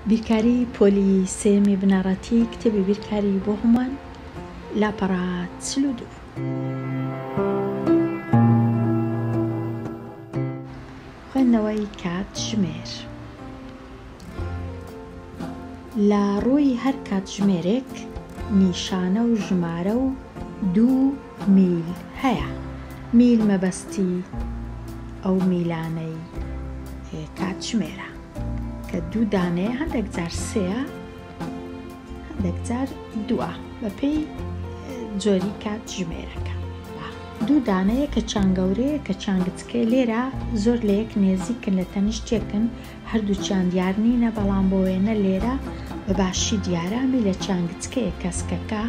بیرکاری پۆلی سێیەمی بنەڕەتی کتێبی بیرکاری بۆ هەمووان لاپەڕە 42. خوێندنەوەی کاتژمێر لە ڕووی هەر کاتژمێرێک نیشانە و ژمارە و دوو میل هەیە. میل مەبەستی ئەو میلانەی کاتژمێرە کە دوو دانەیە هەندێک جار سێیە هەندێک جار دووە بەپێی جۆری کاتژمێرەکە. دوو دانەیە کە چیان گەورەیە کە چیان گچکەیە لێرە زۆر لە یەک نێزیکن لە تەنیشت یەکن هەردووکیان دیار نینە بەڵام بۆ وێنە لێرە بە باشی دیارە میلە چیان گچکەیە کەسکەکە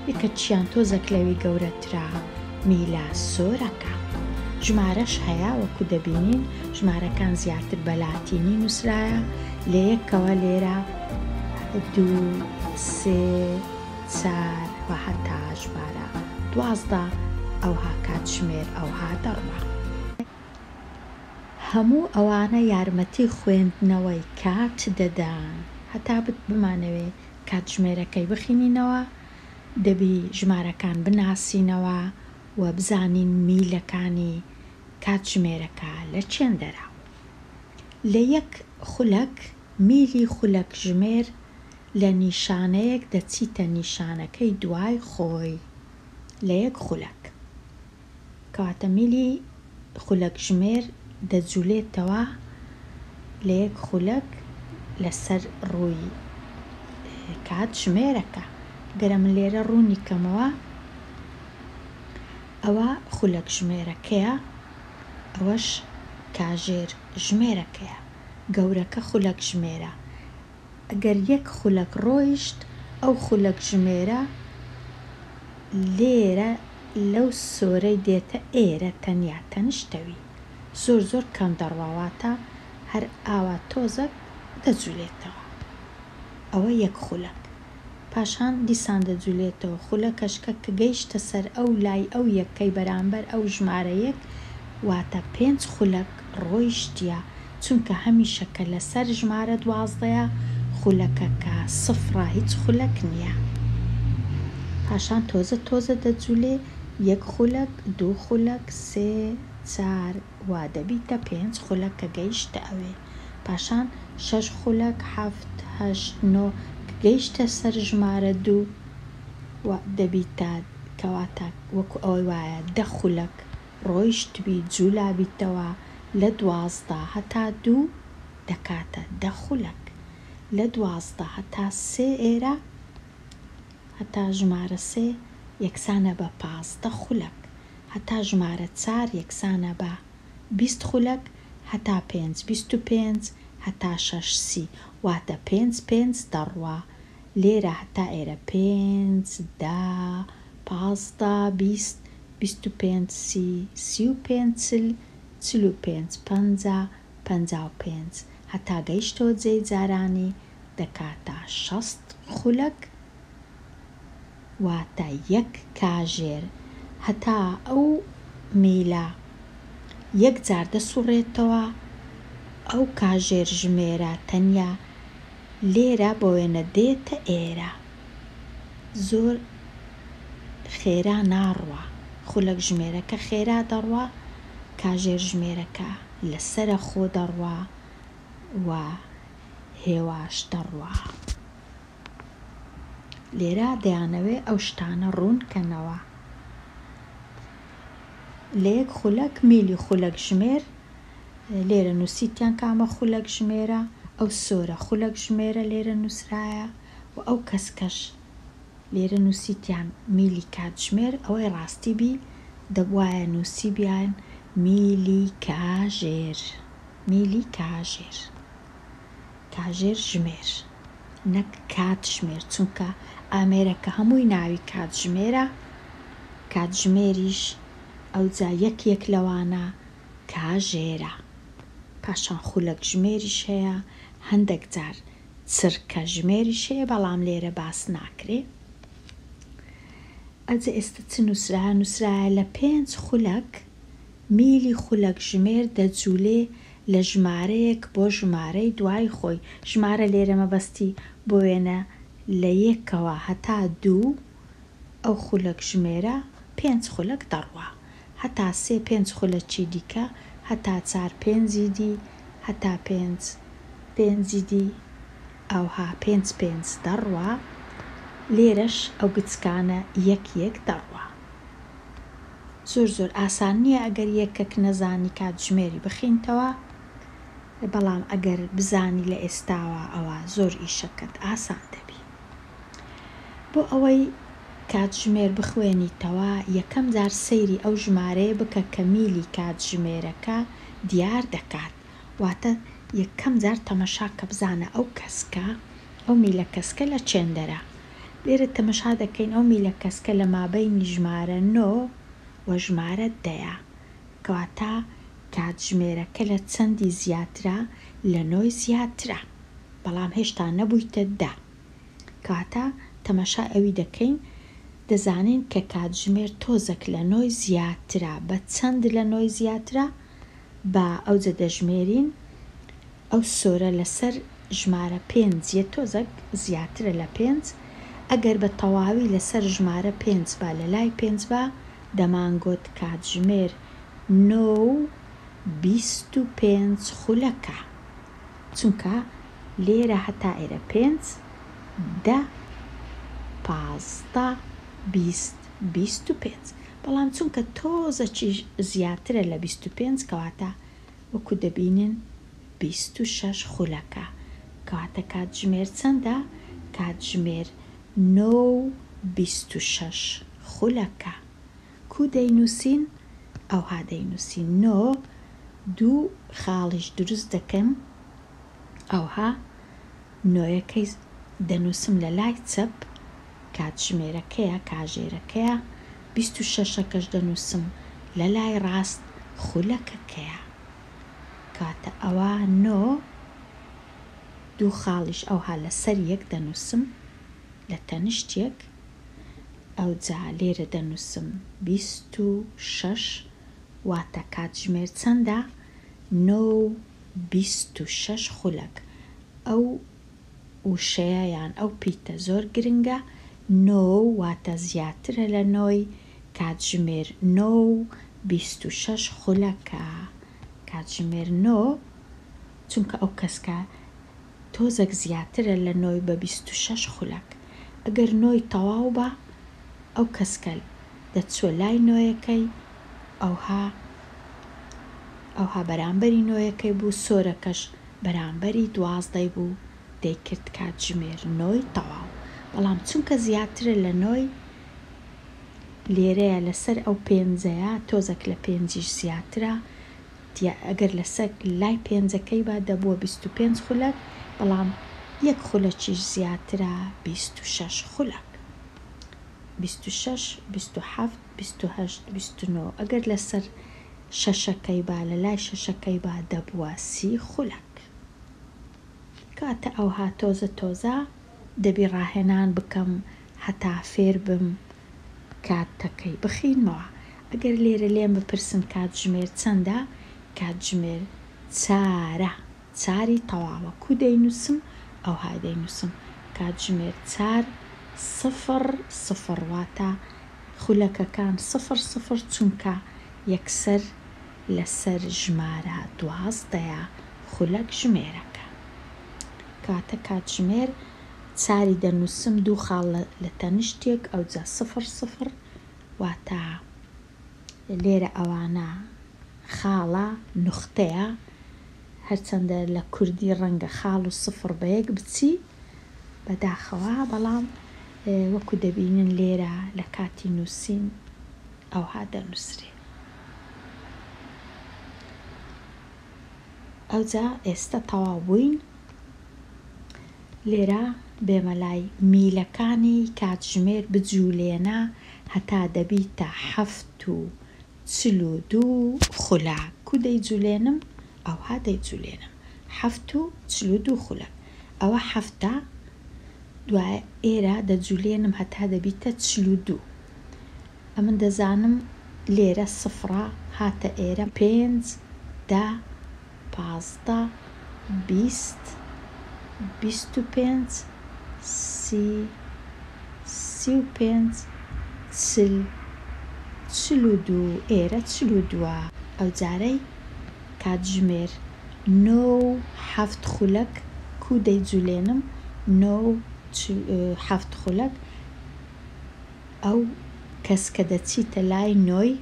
یەکە چیان تۆزەک لەوی گەورەترە میلە سۆرەکە ژمارەش هەیە وەکو دەبینین ژمارەکان زیاتر بە لاتینی نووسرایە لە یەکەوە لێرە دوو سێ چار و هەتا ژمارە 12 ئەوها کاتژمێر ئەوها دەڕوا. هەموو ئەوانە یارمەتی خوێندنەوەی کات دەدەن. هەتا بمانەوێ کاتژمێرەکەی بخینینەوە دەبی ژمارەکان بناسینەوە و بزانین میلەکانی کاتژمێرەکە لە چێندەرە. لە یەک خولەک میلی خولەک ژمێر لە نیشانەیەک دەچیتە نیشانەکەی دوای خۆی لە یەک خولەک. کەواتە میلی خولەک ژمێر دەجولێتەوە لە یەک خولەک لەسەر ڕووی کات ژمێرەکە. گەر من لێرە ڕوونی کەمەوە ئەوە خولەک ژمێرەکەیە ئەوەش کاژێر ژمێرەکەیە. گەورەکە خولەک ژمێرە. ئەگەر یەک خولەک ڕۆیشت ئەو خولەک ژمێرە لێرە لەو سۆرەی دێتە ئێرە تەنیا تەنیشتەوی زۆر زۆر کەم دەڕوا واتە هەر ئاوا تۆزەک دەجولێتەوە ئەوە یەک خولەک پاشان دیسان دەجولێتەوە خولەکەشکە کە گەیشتە سەر ئەو لای ئەو یەکەی بەرامبەر ئەو ژمارە یەک واتە پێنج خولەک ڕۆیشتیە چونکە هەمیشە کە لەسەر ژمارە دوازدەیە خولەکەکە سفڕە هیچ خولەک نیە پاشان تۆزە تۆزە دەجولێ یەک خولەک دوو خولەک سێ چار وا دەبیتە پێنج خولەک کە گەیشتە ئەوێ پاشان شەش خولەک حەفت هەشت نۆ کە گەیشتە سەر ژمارە دوو وا دەبیتە کەواتە وەکو ئەوەی وایە دە خولەک ڕۆیشتبی جولابیتەوە لە 12 هەتا دوو دەکاتە دە خولەک لە 12 هەتا سێ ئێرە هەتا ژمارە سێ یەکسانە بە 15 خولەک هەتا ژمارە چار یەکسانە بە 20 خولەک هەتا پێنج 25 هەتا شەش سی واتە پێنج پێنج دەڕوا لێرە هەتا ئێرە پێنج دە 15 20 25 سی 35 چل 45 پەنجا 55 هەتا گەیشتەوە جێی جارانی دەکاتە 60 خولەک واتە یەک کاژێر هەتا ئەو میلە یەک جار دەسوڕێتەوە ئەو کاژێر ژمێرە تەنیا لێرە بۆ وێنە دێتە ئێرە زۆر خێرا ناڕوا خولەک ژمێرەکە خێرا دەڕوا کاژێر ژمێرەکە لەسەرە خۆ دەڕوا و هێواش دەڕوا. لێرە دەیانەوێ ئەو شتانە ڕوون کەنەوە. لە یەک خولەک میلی خولەک ژمێر لێرە نووسیتیان کامە خولەک ژمێرە ئەو سۆرە خولەک ژمێرە لێرە نووسرایە و ئەو کەسکەش لێرە نووسیتیان میلی کاتژمێر ئەوەی ڕاستی بی دەبوایە نووسیبیان میلی کاژێر میلی کاژێر کاژێر ژمێر نەک کاتژمێر چونکە ئامێرەکە هەمووی ناوی کاتژمێرە کاتژمێریش ئەوجا یەک یەک لەوانە کاژێرە پاشان خولەک ژمێریش هەیە هەندێک جار چرکە ژمێریش هەیە بەڵام لێرە باس ناکرێ. ئەجە ئێستا چ نووسرایە؟ نووسرایە لە پێنج خولەک میلی خولەک ژمێر دەجولێ. لە ژمارەیەک بۆ ژمارەی دوای خۆی، ژمارە لێرە مەبەستی بۆ وێنە لە یەکەوە هەتا دوو ئەو خولەک ژمێرە پێنج خولەک دەڕوا، هەتا سێ پێنج خولەکی دیکە، هەتا چار پێنجی دی، هەتا پێنج پێنجی دی، ئەوها پێنج پێنج دەڕوا، لێرەش ئەو گچکانە یەک یەک دەڕوا. زۆر زۆر ئاسان نییە ئەگەر یەکەک نەزانی کاتژمێری بخینتەوە، بەڵام ئەگەر بزانی لە ئێستاوە ئەوا زۆر ئیشەکەت ئاسان دەبی. بۆ ئەوەی کاتژمێر بخوێنیتەوە یەکەم جار سەیری ئەو ژمارەیە بکە کە میلی کاتژمێرەکە دیار دەکات واتە یەکەم جار تەمەشا کە بزانە ئەو کەسکە ئەو میلە کەسکە لە چێندەرە لێرە تەمەشا دەکەین ئەو میلە کەسکە لە مابەینی ژمارە نۆ و ژمارە دەیە کەواتە کاتژمێرەکە لە چەندی زیاترە لە نۆی زیاترە بەڵام هێشتا نەبوویتە دە کەواتە تەمەشای ئەوی دەکەین دەزانین کە کاتژمێر تۆزەک لە نۆی زیاترە بە چەند لە نۆی زیاترە با ئەوجە دەژمێرین ئەو سۆرە لەسەر ژمارە پێنج یە تۆزەک زیاترە لە پێنج ئەگەر بە تەواوی لەسەر ژمارە پێنج با لە لای پێنج با دەمانگۆت کاتژمێر نۆ و 25 خولەکە چونکە لێرە هەتا ئێرە پێنج دە 15 20 25 بەڵام چونکە تۆزەکی زیاترە لە 25 کەواتە وەکو دەبینن 26 خولەکە کەواتە کاتژمێر چەندە؟ کاتژمێر نۆ و 26 خولەکە کو دەینووسین؟ ئەوها دەینووسین نۆ دوو خاڵیش دروست دەکەم ئەوها نۆیەکەی دەنووسم لە لای چەپ کاتژمێرەکەیە کاژێرەکەیە 26ەکەش دەنووسم لە لای ڕاست خولەکەکەیە کاتە ئەوە نۆ دوو خاڵیش ئەوها لەسەر یەک دەنووسم لە تەنیشت یەک ئەوجا لێرە دەنووسم 26 واتە کاتژمێر چەندە؟ نۆ و 26 خولەک ئەو وشەیە یان ئەو پیتە زۆر گرنگە نۆ واتە زیاترە لە نۆی کاتژمێر نۆ و 26 خولەکە کاتژمێر نۆ چونکە ئەو کەسکە تۆزەک زیاترە لە نۆی بە 26 خولەک ئەگەر نۆی تەواو بە ئەو کەسکە دەچووە لای نۆیەکەی ئەوها ئەوها بەرامبەری نۆیەکەی بوو سۆرەکەش بەرامبەری دوازدەی بوو دەیکرد کاتژمێر نۆی تەواو بەڵام چونکە زیاترە لە نۆی لێرەیە لەسەر ئەو پێنجەیە تۆزەک لە پێنجیش زیاترە ئەگەر لەسەر لای پێنجەکەی با دەبووە 25 خولەک بەڵام یەک خولەکیش زیاترە 26 خولەک 26 27 28 29 ئەگەر لەسەر شەشەکەی با لە لای شەشەکەی با دەبووە سی خولەک کاتە ئەوها تۆزە تۆزە دەبی ڕاهێنان بکەم هەتا فێر بم کاتەکەی بخینمەوە ئەگەر لێرە لێم بپرسن کاتژمێر چەندە کاتژمێر چارە چاری تەواوە کو دەینووسم ئەوها دەینووسم کاتژمێر چار سفر سفر واتە خولەکەکان سفر سفر چونکە یەکسەر لەسەر ژمارە دوازدەیە خولەک ژمێرەکە کاتە کاتژمێر چاری دەنووسم دوو خاڵ لە تەنیشتێک ئەوجا سفر سفر واتە لێرە ئەوانە خاڵە نوختەیە هەرچەندە لە کوردی ڕەنگە خاڵ و سفر بە یەک بچی بەداخەوە بەڵام وەکو دەبینن لێرە لە کاتی نووسین ئەوها دەنووسرێ ئەوجا ئێستا تەواو بووین لێرە بێمە لای میلەکانی کاتژمێر بجوولێنە هەتا دەبیتە حەفت و 42 خولەک کو دەیجولێنم ئەوها دەیجولێنم حەفت و 42 خولەک ئەوە حەفتە دوای ئێرە دەجولێنم هەتا دەبیتە 42 ئەمن دەزانم لێرە سفرە هاتە ئێرە پێنج دە 15. 15، 20، 25، 30، 35، 40، 42، ئێرە 42ە. ئەوجارەی کاتژمێر نۆ و حەفت خولەک کوو دەیجولێنم نۆ و حەفت خولەک ئەو کەسکە دەچیتە لای نۆی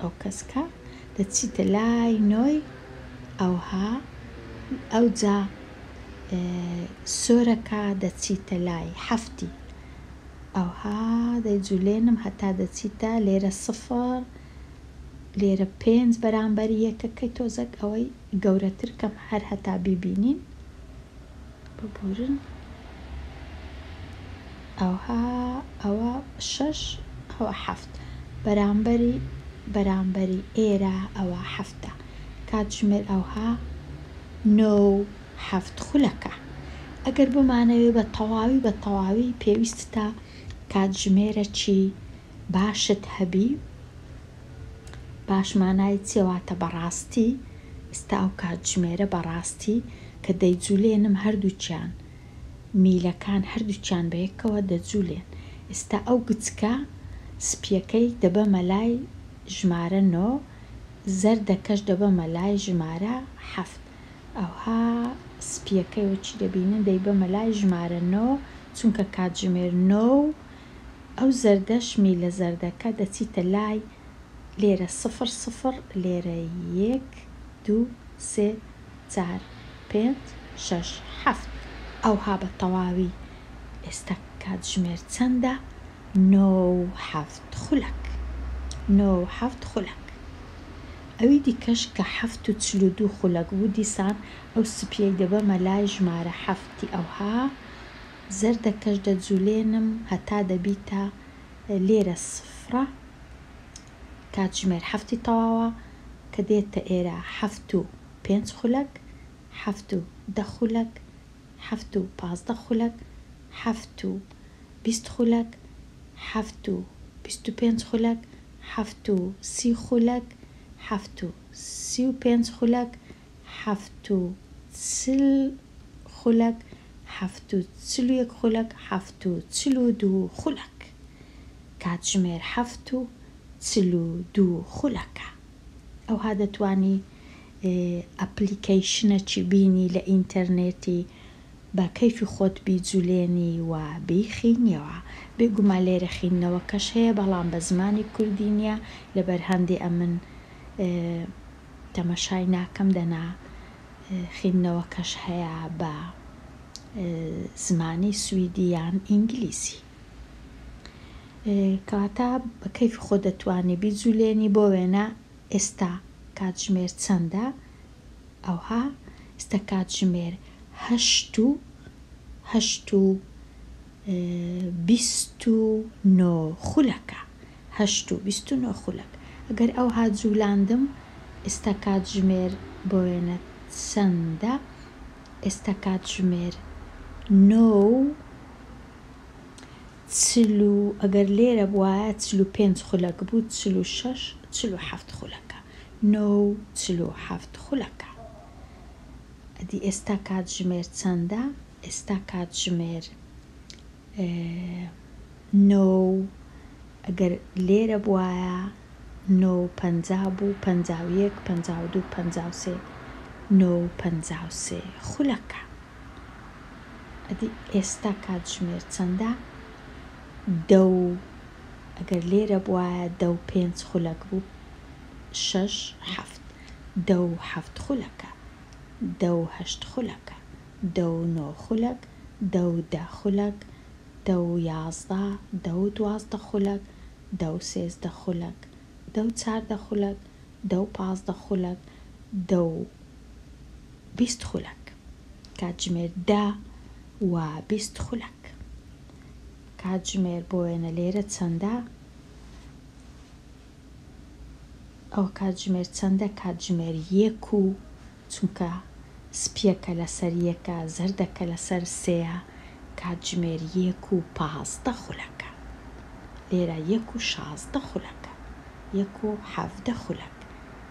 ئەو کەسکە دەچیتە لای نۆی ئەوها ئەوجا سۆرەکە دەچیتە لای حەفتی ئەوها دەیجولێنم هەتا دەچیتە لێرە سفر لێرە پێنج بەرامبەر یەکەکەی تۆزەک ئەوەی گەورەتر کەم هەر هەتا بیبینین ببورن ئەوها ئەوە شەش ئەوە حەفت بەرامبەری بەرامبەری ئێرە ئەوە حەفتە کاتژمێر ئەوها نۆ و حەفت خولەکە ئەگەر بمانەوێ بە تەواوی بە تەواوی پێویستتە کاتژمێرەکی باشت هەبی باش مانای چیە واتە بەڕاستی ئیستا ئەو کاتژمێرە بەڕاستی کە دەیجولێنم هەردووکیان میلەکان هەردووکیان بەیەکەوە دەجولێن ئیستا ئەو گچکە سپیەکەی دەبەمە لای ژمارە نۆ زەردەکەش دەبەمە لای ژمارە حەفت ئەوها سپیەکەی وەکی دەبینن دەیبەمە لای ژمارە نۆ چونکە کاتژمێر نۆ و ئەو زەردەش میلە زەردەکە دەچیتە لای لێرە سفر سفر لێرە یەک دوو سێ چار پێنج شەش حەفت. ئەوها بە تەواوی ئێستا کاتژمێر چەندە؟ نۆ و حەفت خولەک. نۆ و حەفت خولەک. ئەوی دیکەش کە حەفت و 42 خولەک بوو دیسان ئەو سپیەی دەبەمە لای ژمارە حەفتی ئەوها زەردەکەش دەجولێنم هەتا دەبیتە لێرە سفرە کاتژمێر حەفتی تەواوە کە دێتە ئێرە حەفت و پێنج خولەک حەفت و دە خولەک حەفت و 15 خولەک حەفت و 20 خولەک حەفت و 25 خولەک حەفت و 30 خولەک حەفت و 35 خولەک حەفت و 40 خولەک حەفت و 41 خولەک حەفت و 42 خولەک کاتژمێر حەفت و 42 خولەکە. ئەوها دەتوانی ئەپلیکەیشنەکی بینی لە ئینتەرنێتی بە کەیفی خۆت بیجولێنی و بیخینیەوە. بێگومان لێرە خیندنەوەکەش هەیە بەڵام بە زمانی کوردی نییە لەبەر هەندێ ئەمن تەمەشای ناکەم دەنا خیندنەوەکەش هەیە بە زمانی سویدی یان ئینگلیزی. کەواتە بە کەیفی خۆت دەتوانی بیجولێنی بۆ وێنە ئێستا کاتژمێر چەندە؟ ئەوها ئێستا کاتژمێر هەشت و هەشت و 29 خولەکە. هەشت و 29 خولەک. ئەگەر ئەوها جولاندم ئێستا کاتژمێر بۆ وێنە چەندە؟ ئێستا کاتژمێر نۆ و چل و ئەگەر لێرە بوایە 45 خولەک بوو 46 47 خولەکە. نۆ و 47 خولەکە. ئەدی ئێستا کاتژمێر چەندە؟ ئێستا کاتژمێر نۆ و ئەگەر لێرە بوایە نۆ و پەنجا بوو 51 52 53 نۆ و 53 خولەکە. ئەدی ئێستا کاتژمێر چەندە؟ دە و ئەگەر لێرە بوایە دە و پێنج خولەک بوو شەش حەفت دە و حەفت خولەکە دە و هەشت خولەکە دە و نۆ خولەک دە و دە خولەک دە و 11 دە و 12 خولەک دە و 13 خولەک دە و 14 خولەک دە و 15 خولەک دە و 20 خولەک. کاتژمێر دە و 20 خولەک. کاتژمێر بۆ وێنە لێرە چەندە؟ ئەوە کاتژمێر چەندە؟ کاتژمێر یەک و چونکە سپیەکە لەسەر یەکە زەردەکە لەسەر سێیە کاتژمێر یەک و 15 خولەکە. لێرە یەک و 16 خولەکە یەک و 17 خولەک.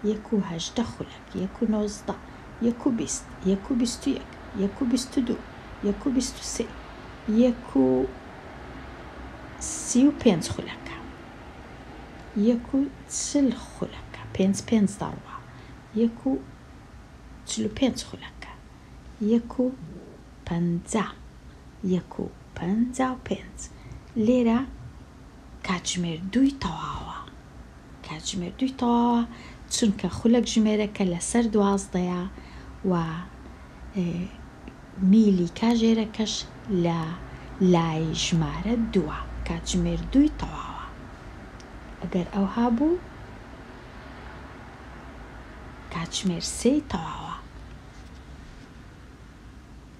یەک و 18 خولەک، یەک و 19، یەک و 20، یەک و 21، یەک و 22، یەک و 23، یەک و 35 خولەکە، یەک و 40 خولەکە، پێنج پێنج دەڕوا، یەک و 45 خولەکە، یەک و 50، یەک و 55. لێرە کاتژمێر دووی تەواوە، کاتژمێر دووی تەواوە، چونکە خولەک ژمێرەکە لەسەر دوازدەیە و میلی کاژێرەکەش لە لای ژمارە دووە، کاتژمێر دووی تەواوە. ئەگەر ئەوها بوو کاتژمێر سێی تەواوە،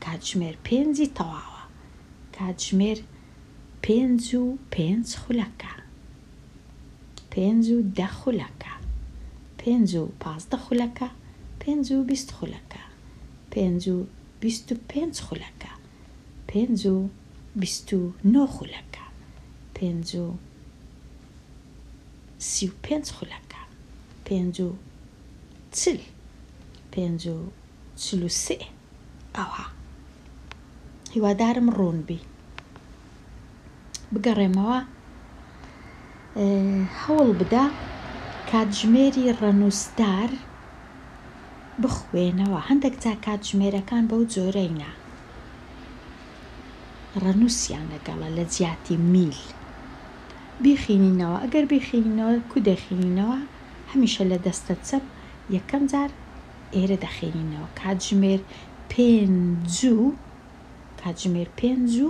کاتژمێر پێنجی تەواوە، کاتژمێر پێنج و پێنج خولەکە، پێنج و 10 خولەکە، پێنج و 15 خولەکە، پێنج و 20 خولەکە، پێنج و 25 خولەکە، پێنج و 29 خولەکە، پێنج و 35 خولەکە، پێنج و 40، پێنج و 43. ئەوها هیوادارم ڕوون بی. بگەڕێمەوە. هەوڵ بدە کاتژمێری ڕەنووسدار بخوێنەوە. هەندێک جار کاتژمێرەکان بەو جۆرەینە، ڕەنووسیان لەگەڵە لە جیاتی میل. بیخینینەوە، ئەگەر بیخینینەوە کو دەخینینەوە؟ هەمیشە لە دەستە چەپ یەکەم جار ئێرە دەخینینەوە. کاتژمێر پێنج و کاتژمێر پێنج و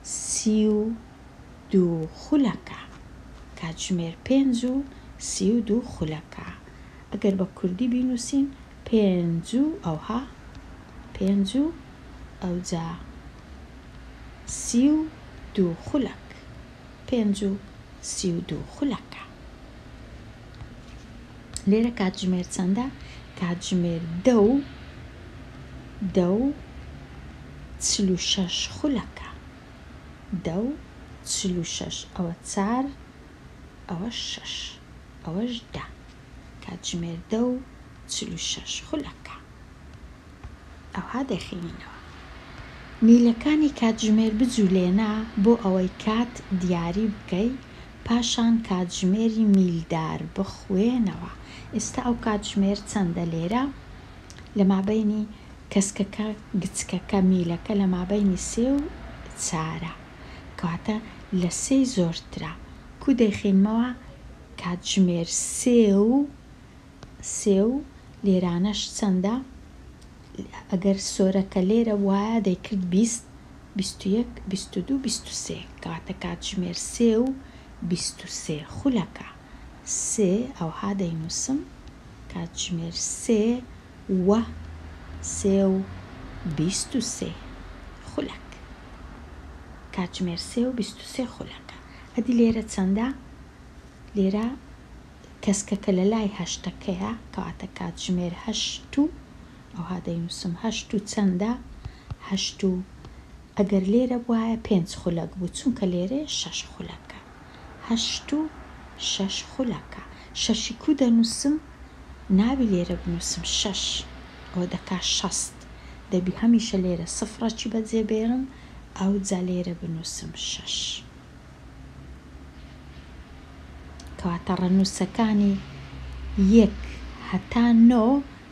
32 خولەکە، کاتژمێر پێنج و 32 خولەکە. ئەگەر بە کوردی بینووسین پێنج و ئەوها پێنج و ئەوجا 32 خولەک، پێنج و 32 خولەکە. لێرە کاتژمێر چەندە؟ کاتژمێر دە و دە و 46 خولەکە، دە و 46. ئەوە چار، ئەوە شەش، ئەوەش 10. کاتژمێر دە و 46 خولەکە. ئەوها دەخینینەوە. میلەکانی کاتژمێر بجولێنە بۆ ئەوەی کات دیاری بکەی، پاشان کاتژمێری میلدار بخوێنەوە. ئێستا ئەو کاتژمێر چەندە لێرە؟ لە مابەینی کەسکەکە گچکەکە میلەکە لە مابەینی سێ و چارە، کەواتە لە سێی زۆرترە. کو دەیخینمەوە؟ کاتژمێر سێ و سێ و لێرانەش چەندە؟ ئەگەر سۆرەکە لێرە وایە دەیکرد 20، 21، 22، 23. کەواتە کاتژمێر سێ و 23 خولەکە. سێ ئەوها دەینووسم، کاتژمێر سێ و سێ و 23 خولەک، کاتژمێر سێ و 23 خولەکە. ئەدی لێرە چەندە؟ لێرە کەسکەکە لە لای هەشتەکەیە، کەواتە کاتژمێر هەشت و ئەوها دەینووسم هەشت و چەندە؟ هەشت و ئەگەر لێرە بوایە پێنج خولەک بوو، چونکە لێرەیە شەش خولەکە، هەشت و شەش خولەکە. شەشی کو دەنووسم؟ ناوی لێرە بنووسم شەش، ئەوە دەکا 60. دەبی هەمیشە لێرە سفرەکی بەجێ بێڵم، ئەوجا لێرە بنووسم شەش. کەواتە ڕەنووسەکانی یەک هەتا نۆ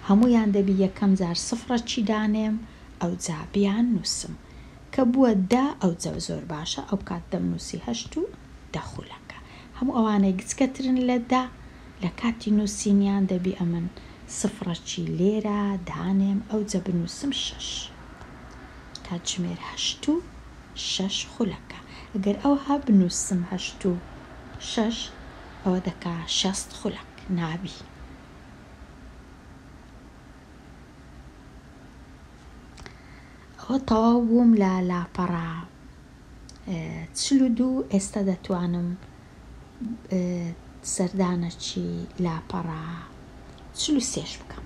هەمویان دەبی یەکەم جار سفرەکی دانێم، ئەوجا بیان نووسم. کە بووە 10 ئەوجا زۆر باشە، ئەو کات دەمنووسی هەشت و 10 خولەکە. هەموو ئەوانەی گچکەترن لە 10 لە کاتی نووسینیان دەبی ئەمن سفرەکی لێرە دانێم، ئەوجا بنووسم شەش. کاتژمێر هەشت و شەش خولەکە. ئەگەر ئەوها بنووسم هەشت و شەش، ئەوە دەکا 60 خولەک، نابی. ئەوە تەواو بووم لە لاپەڕە 42. ئێستا دەتوانم سەردانەکی لاپەڕە 43 بکەم.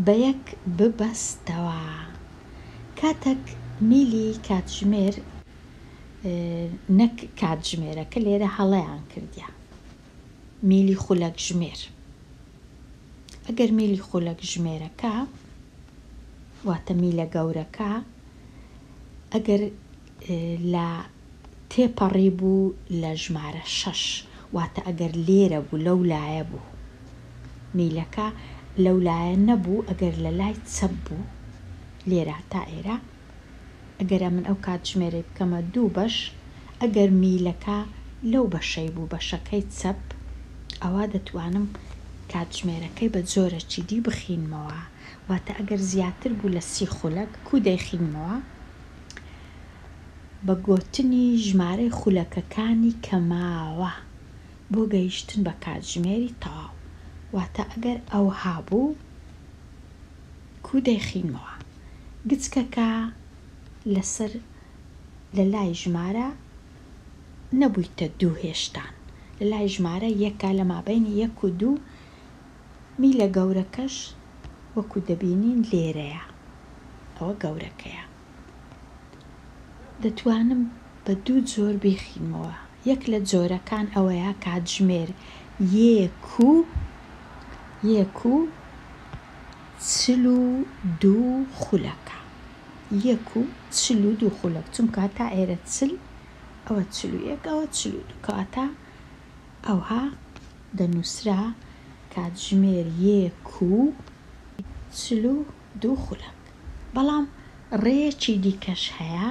بە یەک ببەستەوە. کاتێک میلی کاتژمێر نەک کاتژمێرەکە لێرە هەڵەیان کردیە میلی خولەک ژمێر ئەگەر میلی خولەک ژمێرەکە واتە میلە گەورەکە ئەگەر لە تێپەڕی بوو لە ژمارە شەش واتە ئەگەر لێرە بوو لەو لایە بوو میلەکە لەو لایە نەبوو ئەگەر لە لای چەپ بوو لێرە تا ئێرە ئەگەر ئەمن ئەو کاتژمێرەی بکەمە دوو بەش، ئەگەر میلەکە لەو بەشەی بوو، بەشەکەی چەپ، ئەوا دەتوانم کاتژمێرەکەی بە جۆرەکی دی بخینمەوە، واتە ئەگەر زیاتر بوو لە سی خولەک، کوو دەیخینمەوە؟ بە گۆتنی ژمارەی خولەکەکانی کە ماوە بۆ گەیشتن بە کاتژمێری تەواو، واتە ئەگەر ئەوها بوو، کوو دەیخینمەوە؟ گچکەکە لەسەر لە لای ژمارە نەبوویتە دوو هێشتان لە لای ژمارە یەکە لە مابەینی یەک و دوو میلە گەورەکەش وەکو دەبینین لێرەیە ئەوە گەورەکەیە دەتوانم بە دوو جۆر بیخینمەوە یەک لە جۆرەکان ئەوەیە کاتژمێر یەک و یەک و 42 خولەکە. 1:42 خولەک، چونکە هەتا ئێرە 40، ئەوە 41، ئەوە 42، کەواتە ئەوها دەنووسرا کاتژمێر 1:42 خولەک. بەڵام ڕێیەکی دیکەش هەیە،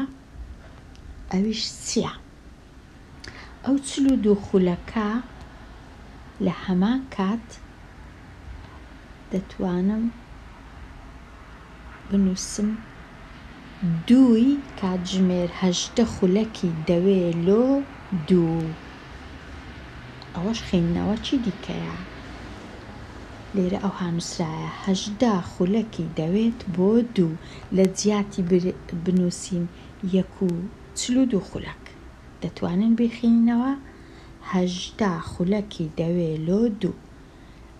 ئەویش چییە؟ ئەو 42 خولەکە لە هەمان کات دەتوانم بنووسم دووی کاتژمێر 18 خولەکی دەوێ لۆ دوو. ئەوەش خیندنەوەکی دیکەیە. لێرە ئەوها نووسرایە 18 خولەکی دەوێت بۆ دوو، لە جیاتی بنووسین 1:42 خولەک دەتوانین بیخینینەوە 18 خولەکی دەوێ لۆ دوو.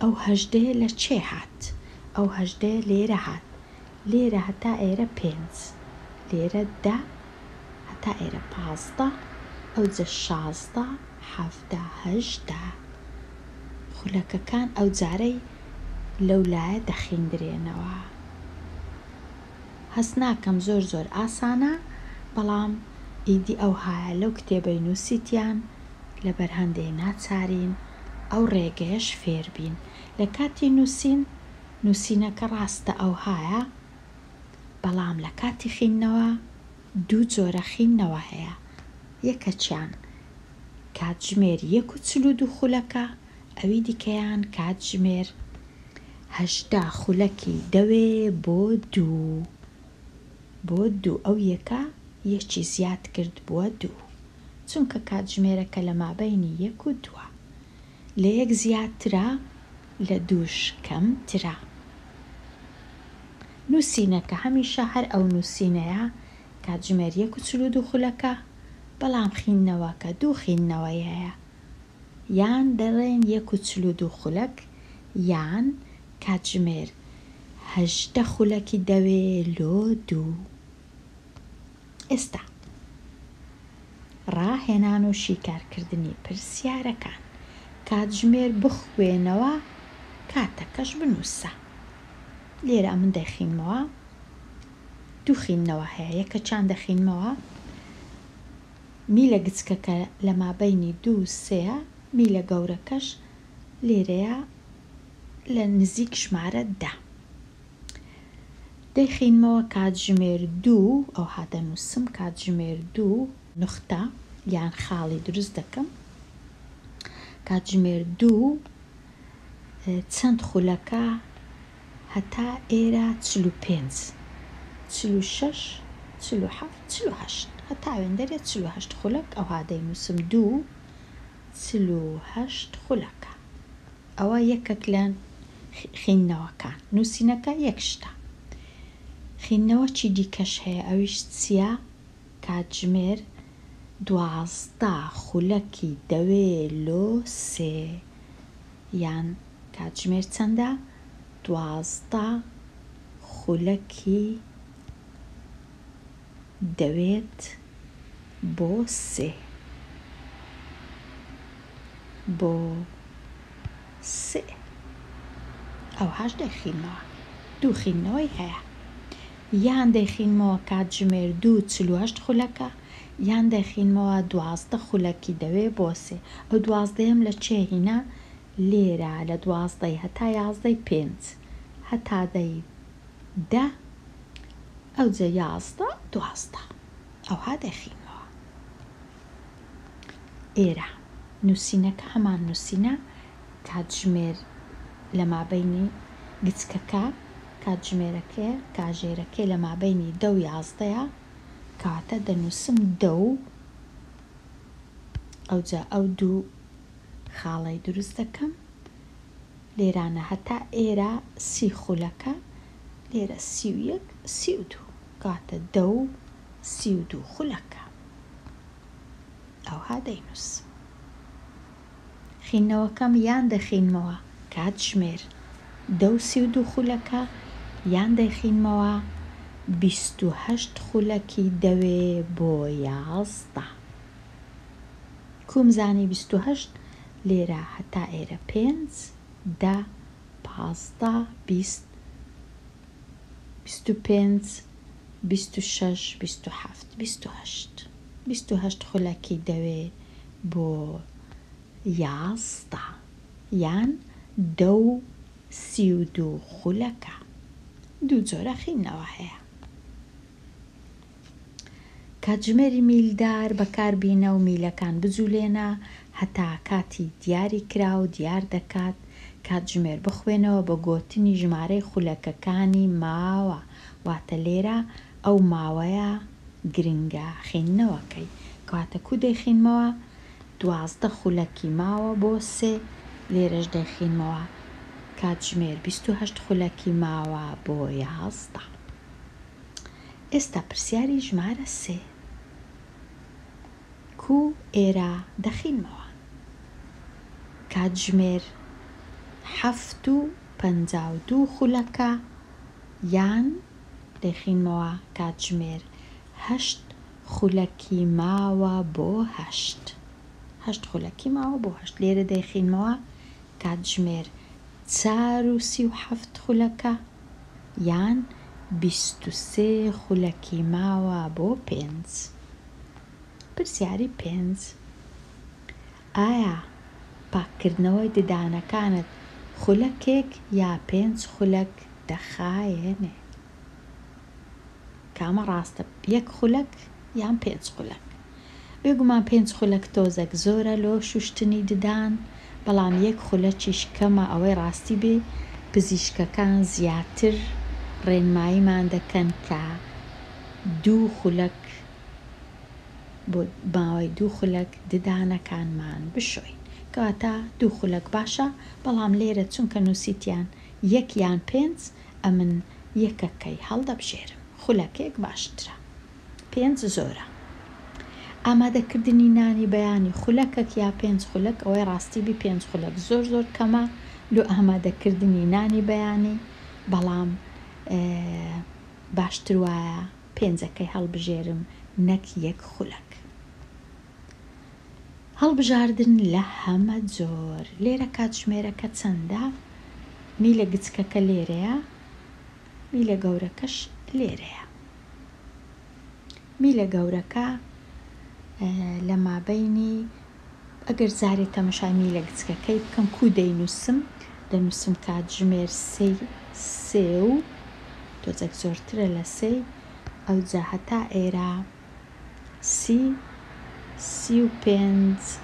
ئەو هەژدەیە لە چێ هات؟ ئەو هەژدەیە لێرە هات. لێرە هەتا ئێرە پێنج، لێرە دە، هەتا ئێرە 15، ئەوجە 16، 17، 18. خولەکەکان ئەو جارەی لەو لایە دەخیندرێنەوە. هەست ناکەم زۆر زۆر ئاسانە، بەڵام ئیدی ئەوهایە لەو کتێبەی نووسیتیان لەبەر هەندێ ناچارین ئەو ڕێگەیەش فێر بین. لە کاتی نووسین، نووسینەکە ڕاستە ئەوهایە، بەڵام لە کاتی خیندنەوە دوو جۆرە خیندنەوە هەیە. یەکەکیان کاتژمێر 1:42 خولەکە، ئەوی دیکەیان کاتژمێر 18 خولەکی دەوێ بۆ دوو. بۆ دوو ئەو یەکە یەکی زیاد کرد بووە دوو، چونکە کاتژمێرەکە لە مابەینی یەک و دووە. لە یەک زیاترە، لە دووش کەمترە. نووسینەکە هەمیشە هەر ئەو نووسینەیە، کاتژمێر 1:42 خولەکە، بەڵام خیندنەوەکە دوو خیندنەوەی هەیە. یان دەڵێن 1:42 خولەک، یان کاتژمێر 18 خولەکی دەوێ لۆ دوو. ئێستا ڕاهێنان و شیکارکردنی پرسیارەکان. کاتژمێر بخوێنەوە، کاتەکەش بنووسە. لێرە ئەمن دەخینمەوە، دوو خیندنەوە هەیە. یەکەکیان دەخینمەوە میلە گچکەکە لە مابەینی دوو سێیە، میلە گەورەکەش لێرەیە لە نزیک ژمارە دە. دەیخینمەوە کاتژمێر دوو، ئەوها دەنووسم کاتژمێر دوو نوختە یان خاڵی دروست دەکەم. کاتژمێر دوو چەند خولەکە هەتا ئێرە 45، 46، 47، 48، هەتا وێندەرێ 48 خولەک. ئەوها دەینووسم 2:48 خولەکە. ئەوە یەکێک لە خیندنەوەکان. نووسینەکە یەک شتە. خیندنەوەکی دیکەش هەیە، ئەویش چییە؟ کاتژمێر 12 خولەکی دەوێ لۆ سێ، یان کاتژمێر چەندە؟ 12 خولەکی دەوێت. بۆ سێ. بۆ سێ. ئەوهاش دەیخینمەوە. دوو خیندنەوەی هەیە. یان دەیخینمەوە کاتژمێر دوو 48 خولەکە، یان دەیخینمەوە 12 خولەکی دەوێ بۆ سێ. ئەو دوازدەیەم لە چێ هینا؟ لێرە لە دوازدەی هەتا یازدەی پێنج هەتا دەی دە ئەوجە 11 12 ئەوها دەیخینمەوە. ئێرە نووسینەکە هەمان نووسینە کاتژمێر لە مابەینی گچکەکە کاتژمێرەکەیە کاژێرەکەی لە مابەینی دە و یازدەیە کەواتە دەنووسم دە و ئەوجا ئەو دوو خاڵەی دروست دەکەم لێرانە هەتا ئێرە 30 خولەکە لێرە 31 32 کەواتە دە و 32 خولەکە ئەوها دەینووسم. خینەوەکەم یان دەخینمەوە کاتژمێر دە و 32 خولەکە یان دەیخینمەوە 28 خولەکی دەوێ بۆ 11. کوم زانی 28 لێرە هەتا ئێرە پێنج دە 15 20 25 26 27 28 28 خولەکی دەوێ بۆ 11 یان دە و 32 خولەکە. دوو جۆرە خینەوە هەیە. کاتژمێری میلدار بەکاربینە و میلەکان بجولێنە هەتا کاتی دیاری کرا و دیار دەکات. کاتژمێر بخوێنەوە بە گۆتنی ژمارەی خولەکەکانی ماوە، واتە لێرە ئەو ماوەیە گرنگە خینەوەکەی. کەواتە کو دەیخینمەوە؟ 12 خولەکی ماوە بۆ سێ، لێرەش دەیخینمەوە کاتژمێر 28 خولەکی ماوە بۆ 11. ئێستا پرسیاری ژمارە سێ. کو ئێرە دەخینمەوە؟ کاتژمێر حەفت و 52 خولەکە یان دەیخینمەوە کاتژمێر هەشت خولەکی ماوە بۆ هەشت. هەشت خولەکی ماوە بۆ هەشت. لێرە دەیخینمەوە کاتژمێر چار و 37 خولەکە یان 23 خولەکی ماوە بۆ پێنج. پرسیاری پێنج. ئایا پاککردنەوەی ددانەکانت خولەکێک یا پێنج خولەک دەخایەنێ؟ کامە ڕاستە؟ یەک خولەک یان پێنج خولەک؟ بێگومان پێنج خولەک تۆزێک زۆرە لۆ شوشتنی ددان، بەڵام یەک خولەکیش کەمە. ئەوەی ڕاستی بێ پزیشکەکان زیاتر ڕێنماییمان دەکەن کە دوو خولەک بۆ ماوەی دوو خولەک ددانەکانمان بشۆین. کەواتە دوو خولەک باشە، بەڵام لێرە چونکە نووسیتیان یەک یان پێنج، ئەمن یەکەکەی هەڵدەبژێرم. خولەکێک باشترە، پێنج زۆرە. ئامادەکردنی نانی بەیانی خولەکەک یا پێنج خولەک؟ ئەوەی ڕاستی بی پێنج خولەک زۆر زۆر کەمە لۆ ئامادەکردنی نانی بەیانی، بەڵام باشتر وایە پێنجەکەی هەڵبژێرم نەک یەک خولەک. هەڵبژاردن لە هەمە جۆر. لێرە کاتژمێرەکە چەندە؟ میلە گچکەکە لێرەیە، میلە گەورەکەش لێرەیە. میلە گەورەکە لە مابەینی ئەگەر جارێ تەمەشای میلە گچکەکەی بکەم کو دەینووسم؟ دەنووسم کاتژمێر سێی سێ و تۆزێک زۆرترە لە سێی، ئەوجا هەتا ئێرە سی، 35،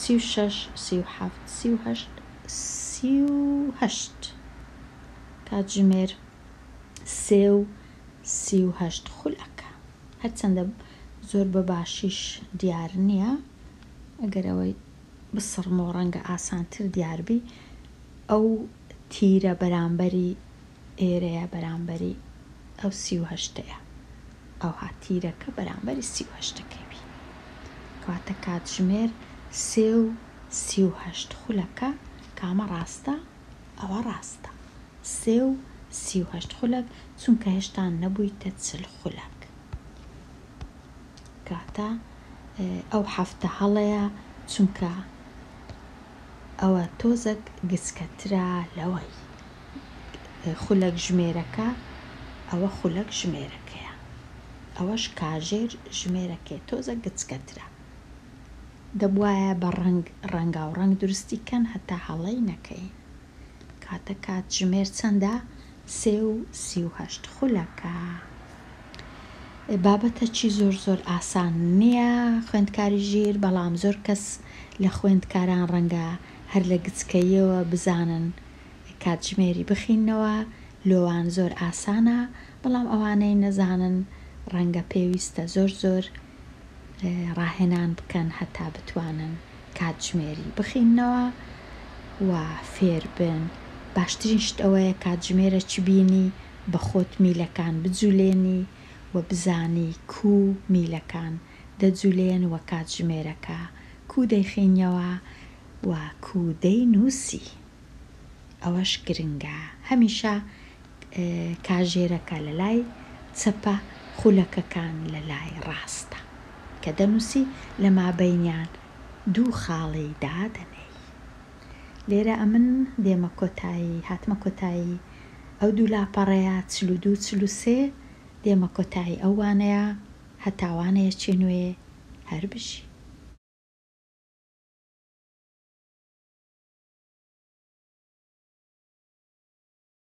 36، 37، 38، 38. کاتژمێر سێ و 38 خولەکە. هەرچەندە زۆر بە باشیش دیار نییە، ئەگەر ئەوەی بسڕمەوە ڕەنگە ئاسانتر دیار بی. ئەو تیرە بەرامبەری ئێرەیە، بەرامبەری ئەو 38ەیە. ئەوها تیرەکە بەرامبەری 38ەکەی بی. کەواتە کاتژمێر سێ و 38 خولەکە. کامە ڕاستە؟ ئەوە ڕاستە، سێ و 38 خولەک، چونکە هێشتا نەبوویتە 40 خولەک. کاتە ئەو هەفتە هەڵەیە چونکە ئەوە تۆزەک گچکەترە لەوەی خولەک ژمێرەکە ئەوە خولەک ژمێرەکەیە ئەوەش کاژێر ژمێرەکەی تۆزەک گچکەترە دەبوایە بە ڕەنگ ڕەنگاو ڕەنگ دروستی کەن هەتا هەڵەی نەکەین. کاتە کاتژمێر چەندە؟ 3:38 خولەکە. بابەتەکی زۆر زۆر ئاسان نییە خوێندکاری ژیر، بەڵام زۆر کەس لە خوێندکاران ڕەنگە هەر لە گچکەییەوە بزانن کاتژمێری بخیننەوە، لۆوان زۆر ئاسانە، بەڵام ئەوانەی نەزانن ڕەنگە پێویستە زۆر زۆر ڕاهێنان بکەن هەتا بتوانن کاتژمێری بخیننەوە و فێر بن. باشترین شت ئەوەیە کاتژمێرەکی بینی بە خۆت میلەکان بجولێنی و بزانی کوو میلەکان دەجولێن و کاتژمێرەکە کوو دەیخینیەوە و کوو دەینووسی. ئەوەش گرنگە هەمیشە کاژێرەکە لە لای چەپە خولەکەکان لە لای ڕاستە کە دەنووسی لە مابەینیان دوو خاڵی دادەنێی. لێرە ئەمن دێمە کۆتایی هاتمە کۆتایی ئەو دوو لاپەڕەیە 42 43 دێمە کۆتایی ئەو وانەیە هەتا وانەیەکی نوێ هەر بژی.